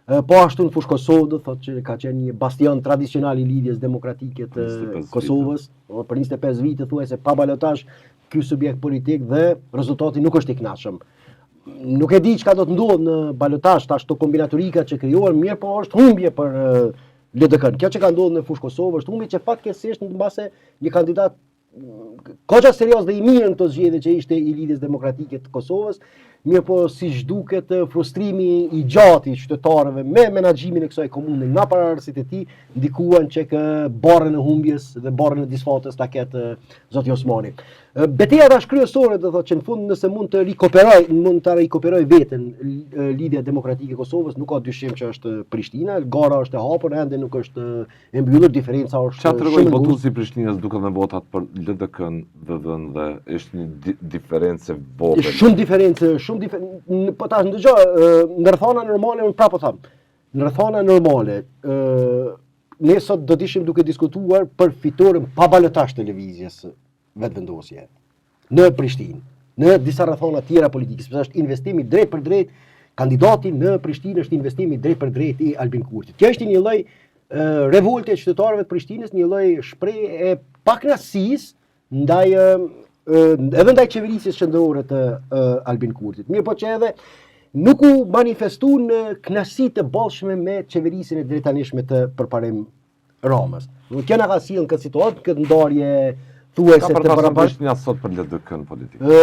Po ashtu në Fushë Kosovë do thotë që ka qenë një bastion tradicional i Lidhjes Demokratike të Kosovës, do për 25 vite thuajse pa balotazh ky subjekt politik dhe rezultati nuk është i kënaqshëm. Nuk e di çka do të ndodhë në balotazh tash këto kombinatorika që krijohen, mirë po është humbje për LDK-n. Kjo që ka ndodhur në Fushë Kosovë është humbje që fatkeqësisht mbase një kandidat goxha serioz dhe i mirë në këto zgjedhje që ishte i Lidhjes Demokratike të Kosovës, mirë po siç duket frustrimi i gjatë i qytetarëve me menaxhimin e kësaj komune nga paraardhësit e tij ndikuan që kë barrën e humbjes dhe barrën e disfatës ta ketë zoti Osmani. Beteja tash kryesore do thotë që në fund nëse mund të rikuperoj, mund ta rikuperoj veten Lidhja Demokratike e Kosovës, nuk ka dyshim që është Prishtina, gara është e hapur, ende nuk është e mbyllur, diferenca është shumë. Çfarë tregoi votuesi i Prishtinës duke dhënë votat për LDK-n, VV-n dhe është një di diferencë e vogël. Shumë diferencë, shumë diferencë. Po tash ndëgjo, në rrethana normale unë prapë po them. Në rrethana normale, ë ne sot do të ishim duke diskutuar për fitoren pa balotazh të lëvizjes Vetëvendosje në Prishtinë, në disa rrethana tjera politike, sepse është investim i drejtpërdrejtë, kandidati në Prishtinë është investim i drejtpërdrejtë i Albin Kurtit. Kjo është një lloj revolte e qytetarëve të Prishtinës, një lloj shprehje e pakënaqësisë ndaj edhe ndaj qeverisjes qendrore të Albin Kurtit. Mirëpo që edhe nuk u manifestu në kënaqësi të bollshme me qeverisjen e deritanishme të Përparim Ramës. Do kjo na ka sjellë në këtë situatë, këtë ndarje thuajse të barabartë. Prishtina sot për LDK në politikë.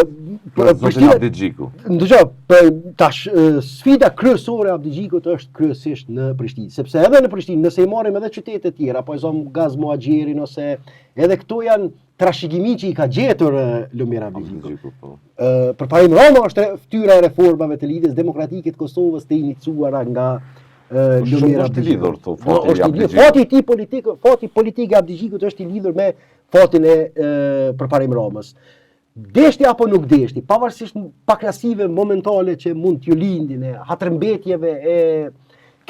Për zotin Abdixhiku. Ndëgjo, për tash sfida kryesore e Abdixhikut është kryesisht në Prishtinë, sepse edhe në Prishtinë, nëse i marrim edhe qytetet e tjera, po e zëm Gaz Muhaxherin ose edhe këto janë trashëgimi që i ka gjetur Lumir Abdixhiku. Po. Përparim Rama është fytyra e reformave të Lidhjes Demokratike të Kosovës të iniciuara nga po, Lumir Abdixhiku. Është i lidhur të fati i Abdixhikut. Fati i tij politik, fati politik i Abdixhikut është i lidhur me fatin e Përparim Ramës. Deshti apo nuk deshti, pavarësisht pakënaqësive momentale që mund t'ju lindin e hatërmbetjeve e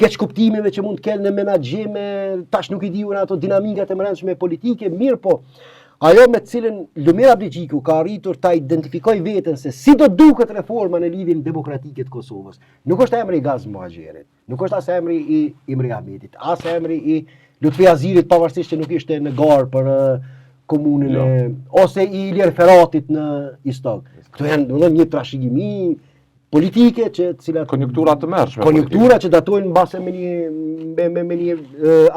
keqkuptimeve që mund të kenë në menaxhim, tash nuk i di unë ato dinamikat e mbrendshme politike, mirëpo, ajo me të cilën Lumir Abdixhiku ka arritur ta identifikojë veten se si do duket reforma në Lidhjen Demokratike të Kosovës, nuk është emri i Gaz Muhaxherit. Nuk është as emri i Imri Ahmetit, as emri i Lutfi Hazirit, pavarësisht që nuk ishte në garë për komunën jo. e ose i Ilir Feratit në Istog. Këto janë domethënë një trashëgimi politike që të cilat konjunktura të tmerrshme. Konjunktura që datojnë mbase me një me me, me një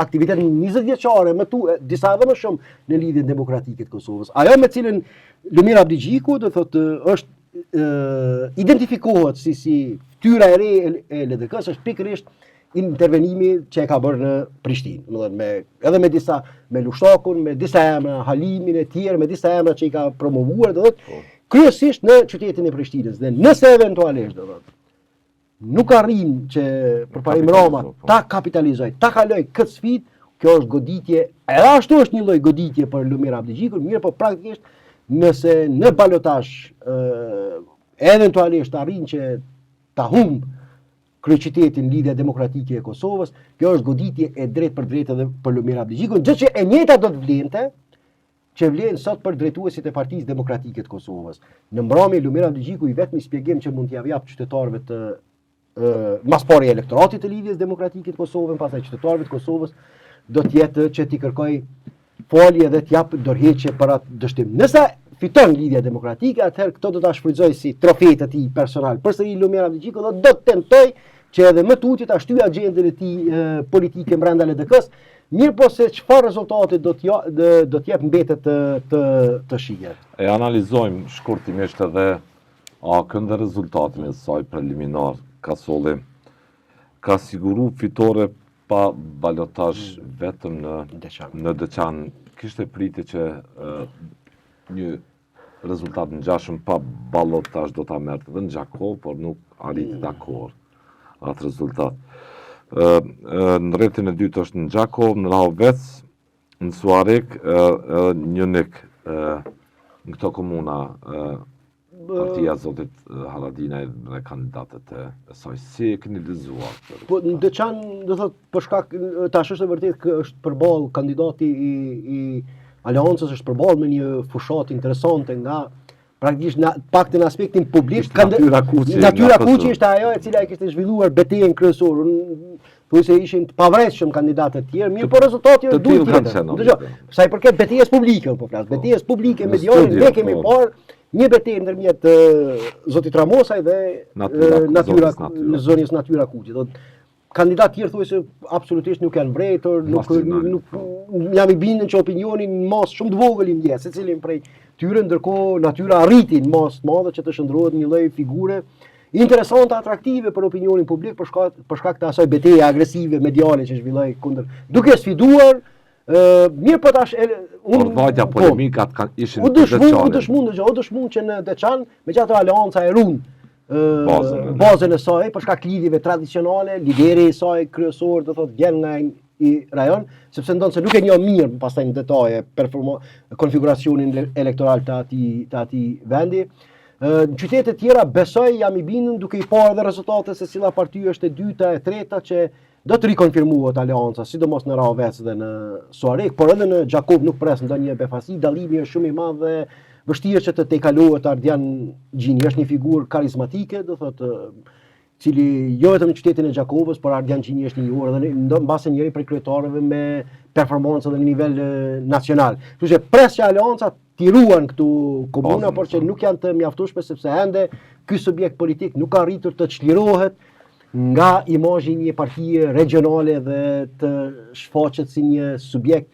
aktivitet 20 vjeçare, më tu, disa edhe më shumë në Lidhjen Demokratike të Kosovës. Ajo me cilën Lumir Abdixhiku do thotë është identifikohet si si fytyra e re e LDK-së është pikërisht intervenimi që e ka bërë në Prishtinë, domethënë me edhe me disa me Lushtakun, me disa emra Halimin e tjerë, me disa emra që i ka promovuar, do thotë po. kryesisht në qytetin e Prishtinës dhe nëse eventualisht do thotë nuk arrin që Përparim Rama po. ta kapitalizoj, ta kaloj këtë sfidë, kjo është goditje, edhe ashtu është një lloj goditje për Lumir Abdixhikun, mirëpo praktikisht nëse në balotazh eventualisht arrin që ta humb. kryeqytetin Lidhja Demokratike e Kosovës, kjo është goditje e drejtpërdrejtë edhe për Lumir Abdixhikun, gjë që e njëjta do të vlente, që vlen sot për drejtuesit e Partisë Demokratike të Kosovës. Në mbrëmje Lumir Abdixhiku i vetmi shpjegim që mund t'ia jap qytetarëve të mas pari elektoratit të Lidhjes Demokratike të Kosovës, pastaj qytetarëve të Kosovës, do të jetë që t'i kërkoj falje dhe të jap dorëheqje për atë dështim. Nëse fiton Lidhja Demokratike, atëherë këto do ta shfrytëzoj si trofe të tij personal. Përsëri Lumir Abdixhiku do të tentoj që edhe më tutje ta shtyjë agjendën e tij politike brenda LDK-s, mirëpo se çfarë rezultati do të ja, do të jep mbetet të të të shihet. E analizojmë shkurtimisht edhe AAK-në dhe rezultatin e saj preliminar Kasolli ka siguru fitore pa balotazh mm. vetëm në Deçan. Në Deçan kishte pritje që një rezultat ngjashëm pa balotazh do ta merrte edhe në Gjakovë, por nuk arriti ta mm. korrë atë rezultat. Në rrethin e dytë është në Gjakovë, në Rahovec, Në Suharekë edhe në Junik në këto komuna partia e zotit Haradinaj dhe kandidatët e saj. Si e keni lexuar këtë? Po në Deçan, do thot për shkak tash është e vërtetë që është përball kandidati i i Aleancës është përball me një fushatë interesante nga praktikisht në paktën në aspektin publik kanë Natyra Kuçi Natyra Kuçi ishte ajo e cila e kishte zhvilluar betejën kryesore thuajse ishin të pavrejtshëm kandidatët e tjerë mirëpo rezultati është duhet tjetër dëgjo sa i përket betejës publike po flas po. betejës publike mediale ne kemi po. parë një betejë ndërmjet zotit Ramosaj dhe Natyra, Natyra, zonjës Natyra Kuçi do Kandidatë tjerë thuajse absolutisht nuk janë vrejtur, nuk nuk jam i bindur që opinioni në masë shumë të vogël i ndjen secilin prej tyre, ndërkohë Natyra arriti në masë të madhe që të shndërrohet një lloj figure interesante, atraktive për opinionin publik për shkak për shkak të asaj beteje agresive mediale që zhvilloi kundër, duke sfiduar Ë, mirë po tash unë Por vajtja po, polemikat kanë ishin u dëshmu, u dëshmu, dëgjo, u dëshmu që në Deçan, megjithatë aleanca e run bazën, bazën e saj për shkak lidhjeve tradicionale, lideri i saj kryesor do thotë vjen nga ai rajon, sepse ndonëse nuk e njoh mirë pastaj në detaje performa konfiguracionin elektoral të atij të atij vendi. Në qytete tjera besoj jam i bindur duke i parë edhe rezultatet se cila parti është e dyta, e treta që Do të rikonfirmohet aleanca, sidomos në Rahovec dhe në Suharekë, por edhe në Gjakovë nuk pres ndonjë befasi, dallimi është shumë i madh dhe vështirë që të tejkalohet Ardian Gjini. Është një figurë karizmatike, do thotë cili jo vetëm në qytetin e Gjakovës, por Ardian Gjini është i njohur edhe në mbase njëri prej kryetarëve me performancë edhe në nivel nacional. Kështu që pres që aleanca t'i ruan këto komuna, por që nuk janë të mjaftueshme sepse ende ky subjekt politik nuk ka arritur të çlirohet nga imazhi i një partie regionale dhe të shfaqet si një subjekt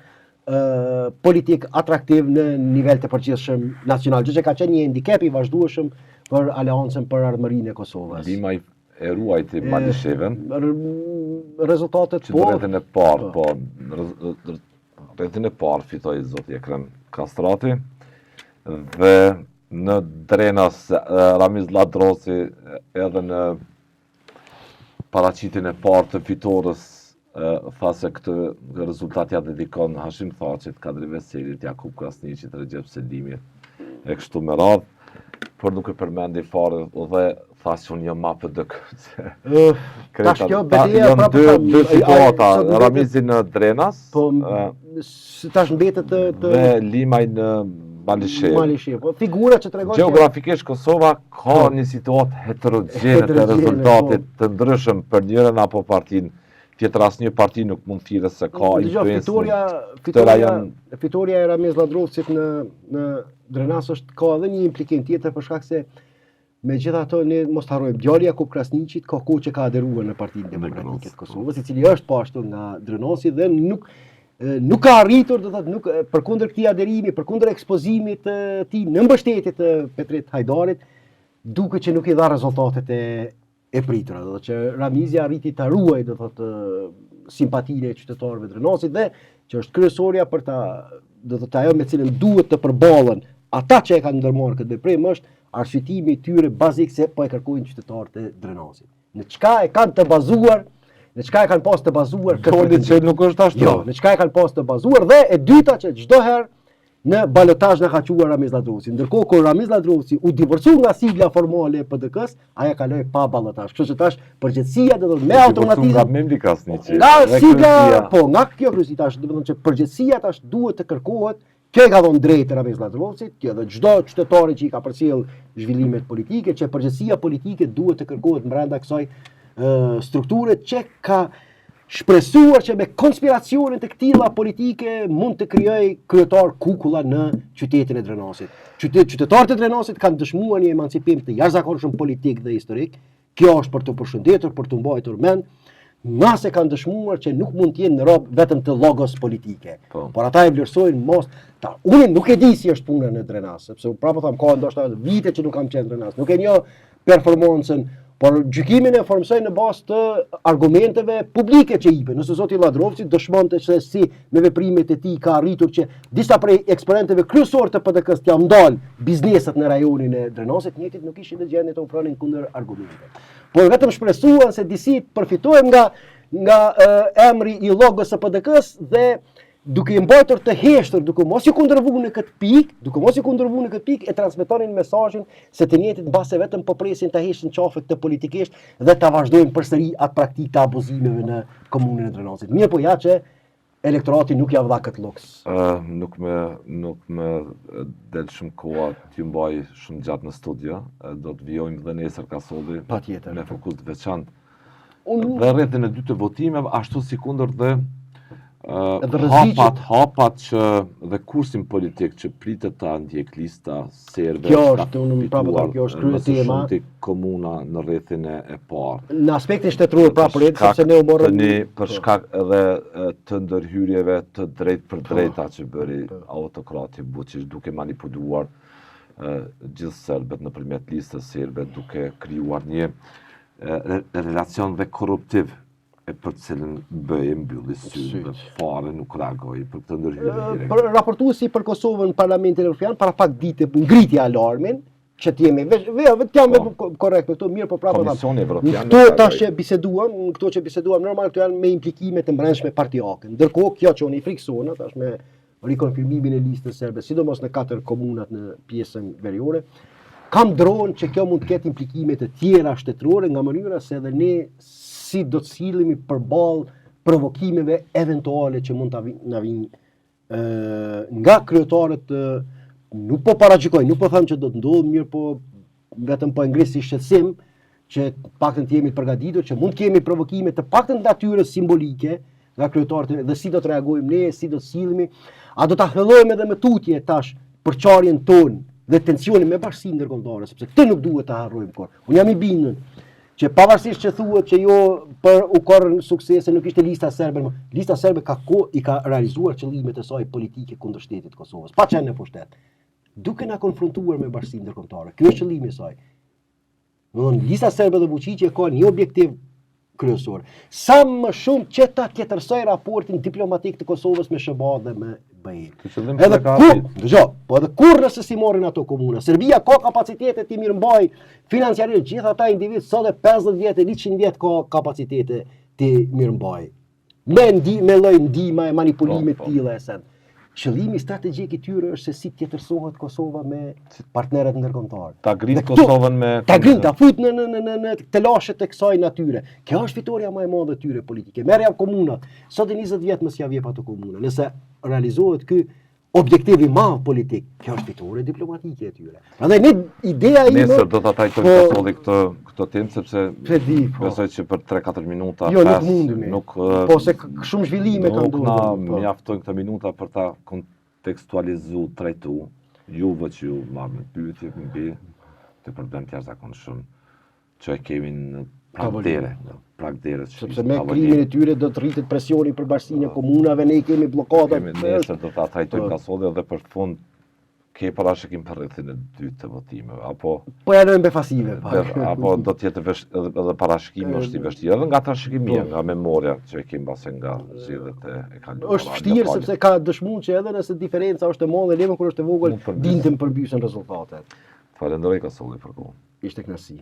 politik atraktiv në nivel të përgjithshëm nacional, gjë që ka qenë një handicap i vazhdueshëm për Aleancën për Ardhmërinë e Kosovës. Limaj e ruajti Malishevën. Rezultatet po. Që rrethin e parë, po, po rrethin e parë fitoi zoti Ekrem Kastrati dhe në Drenas Ramiz Lladrovci edhe në paraqitjen e parë të fitores tha se këtë rezultat ja dedikon Hashim Thaçit, Kadri Veselit, Jakup Krasniqit, Rexhep Selimit e kështu me radhë, por nuk e përmendi fare dhe tha se unë jam ma PDK. Tash kjo beteja janë dy dy situata, Ramizi në Drenas, po tash mbetet të, të dhe Limaj në Malishevë. Malishevë, po figura që tregon Gjeografikisht Kosova ka po. një situatë heterogjene të rezultatit po. të ndryshëm për njërën apo partinë tjetër asnjë parti nuk mund të thirret se ka influencë. Fitorja, fitorja, fitorja e Ramiz Lladrovcit në në Drenas është ka edhe një implikim tjetër për shkak se Megjithatë ne mos të harrojmë, djali i Jakup Krasniqit ka kohë që ka aderuar në Partinë Demokratike të Kosovës, i cili është po ashtu nga Drenasi dhe nuk nuk ka arritur, do thotë, nuk përkundër këtij aderimi, përkundër ekspozimit të tij në mbështetje të Petrit Hajdarit, duket që nuk i dha rezultatet e e pritura, do thotë që Ramizi arriti ta ruajë, do thotë, simpatinë e qytetarëve të Drenasit dhe që është kryesorja për ta, do thotë ajo me cilën duhet të përballen ata që e kanë ndërmarrë këtë veprim është arsyetimi i tyre bazik se po e kërkojnë qytetarët e Drenasit. Në çka e kanë të bazuar, në çka e kanë pas të bazuar këtë Doli që nuk është ashtu. Jo, në çka e kanë pas të bazuar dhe e dyta që çdo herë. Në balotazh na ka çuar Ramiz Lladrovci. Ndërkohë kur Ramiz Lladrovci u divorcu nga sigla formale e PDK-s, ajo kaloi pa balotazh. Kështu që tash përgjegjësia do të thotë me automatizëm nga Memli Krasniqi. Nga sigla, po, nga kjo kryesi tash, do të thotë që përgjegjësia tash duhet të kërkohet Kjo i ka dhënë drejtë Ramiz Lladrovcit, kjo edhe çdo qytetari që i ka përcjell zhvillimet politike, që përgjegjësia politike duhet të kërkohet brenda kësaj strukture që ka shpresuar që me konspiracione të këtilla politike mund të krijojë kryetar kukulla në qytetin e Drenasit. Qytet, qytetarët e Drenasit kanë dëshmuar një emancipim të jashtëzakonshëm politik dhe historik. Kjo është për t'u përshëndetur, për t'u mbajtur mend, ngase kanë dëshmuar që nuk mund të jenë në rob vetëm të logos politike. Po. Por ata e vlerësojnë mos ta. Unë nuk e di si është puna në Drenas, sepse prapë po them ka ndoshta vite që nuk kam qenë në Drenas. Nuk e njoh performancën, por gjykimin e formësoj në bazë të argumenteve publike që jipen. Nëse zoti Lladrovci dëshmonte se si me veprimet e tij ka arritur që disa prej eksponentëve kryesorë të PDK-së t'ia ndal bizneset në rajonin e Drenasit, njëjtit nuk ishin në gjendje të ofronin kundër argumente. Por vetëm shpresuan se disi përfitojmë nga nga emri i logos së PDK-së dhe duke i mbajtur të heshtur, duke mos i kundërvu në këtë pikë, duke mos i kundërvu në këtë pikë, e transmetonin mesazhin se të njëjtit mbase vetëm po presin ta heqin qafe këtë politikisht dhe ta vazhdojnë përsëri atë praktikë të abuzimeve në komunën e Drenasit. Mirëpo ja që elektorati nuk ja dha këtë luks. Uh, nuk më nuk më del shumë koha t'ju mbaj shumë gjatë në studio. Do të vijojmë dhe nesër Kasolli. Patjetër. Me fokus të veçantë Unë... Dhe rrethin e dytë të votimeve, ashtu sikundër dhe uh, hapat, hapat që dhe kursin politik që pritet ta ndjek lista serbe. Kjo është, unë prapë po kjo është krye tema. Më komuna në rrethin e, e parë. Në aspektin shtetëror pra për sepse ne u morëm një për po. shkak edhe të ndërhyrjeve të drejtpërdrejta po. që bëri po. autokrati Vuçiq duke manipuluar gjithë serbët nëpërmjet listës serbe duke krijuar një relacion dhe korruptiv e për të cilën BE mbylli sytë dhe fare nuk reagoi për këtë ndërhyrje direkte. Për raportuesi për Kosovën në Parlamentin Evropian para pak ditë ngriti alarmin që të jemi veç vetë vetë jam po. korrekt me këto mirë po prapë Komisioni Evropian. Këto tash që biseduam, këto që biseduam normal këto janë me implikime të mbrendshme partiake. Ndërkohë kjo që unë i frikësohna tash me rikonfirmimin e listës serbe, sidomos në katër komunat në pjesën veriore, kam dronë që kjo mund të ketë implikime të tjera shtetërore nga mënyra se edhe ne si do të sillemi përballë provokimeve eventuale që mund të na vijnë nga kryetarët nuk po paragjykoj, nuk po them që do të ndodhë, mirë po vetëm po e ngris si shqetësim që të paktën të jemi të përgatitur që mund të kemi provokime të paktën të natyrës simbolike nga kryetarët dhe si do të reagojmë ne, si do të sillemi, a do ta thellojmë edhe më tutje tash përçarjen tonë dhe tensionin me bashkësinë ndërkombëtare, sepse këtë nuk duhet ta harrojmë kurrë. Unë jam i bindur që pavarësisht që thuhet që jo për u korrën suksese nuk ishte lista serbe, lista serbe ka ko i ka realizuar qëllimet e saj politike kundër shtetit të Kosovës, pa qenë në pushtet. Duke na konfrontuar me bashkësinë ndërkombëtare. Ky është qëllimi i saj. Domethënë, lista serbe dhe Vučići e ka një objektiv kryesor. Sa më shumë që ta tjetërsoj raportin diplomatik të Kosovës me SHBA dhe me BE. Edhe kur, dëgjo, po edhe kur nëse s'i marrin ato komuna, Serbia ka kapacitete t'i mirëmbaj financiarisht gjithë ata individ sot e 50 vjet e 100 vjet ka kapacitete t'i mirëmbaj. Me ndi, me lloj ndihma e manipulime po, po. të tilla e sen. Qëllimi strategjik i tyre është se si të tjetërsohet Kosova me partnerët ndërkombëtarë. Ta grind Kosovën me ta grind ta fut në në në në në telashe të kësaj natyre. Kjo është fitorja më e madhe e tyre politike. Merrja komunat. Sot e 20 vjet mos ja vjep ato komuna. Nëse realizohet ky objektiv i madh politik. Kjo është fitore diplomatike e tyre. Prandaj ne ideja ime Nesër do ta trajtojmë po, Kasolli këtë këtë temë sepse pe di, po. besoj që për 3-4 minuta jo, nuk mundemi. Nuk po se shumë zhvillime kanë ndodhur. Nuk na po. mjaftojnë këto minuta për ta kontekstualizu, trajtu juve që ju marr në pyetje mbi këtë problem të jashtëzakonshëm që e kemi në prag dere, në prag dere. Sepse me krijimin e tyre do të rritet presioni për bashkësinë e komunave, ne i kemi bllokadat. Kemi nesër do ta trajtojmë po. Kasolli edhe për fund ke parashikim për rrethin e dytë të votimeve apo po ja lëmë befasive pak. Apo do të jetë vesh, edhe, edhe parashikimi është i vështirë edhe nga trashëgimia, po. nga memoria që e kemi mbase nga zgjedhjet e, e kaluara. Është vështirë sepse ka dëshmuar që edhe nëse diferenca është e madhe, le më kur është e vogël, din të përmbysen rezultatet. Falenderoj Kasolli për kohën. Ishte kënaqësi.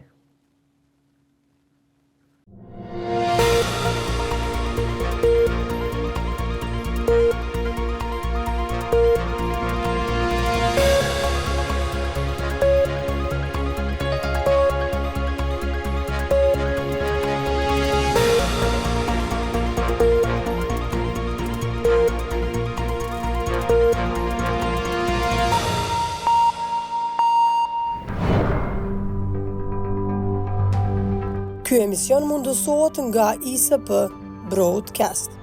Ky emision mundësohet nga ISP Broadcast.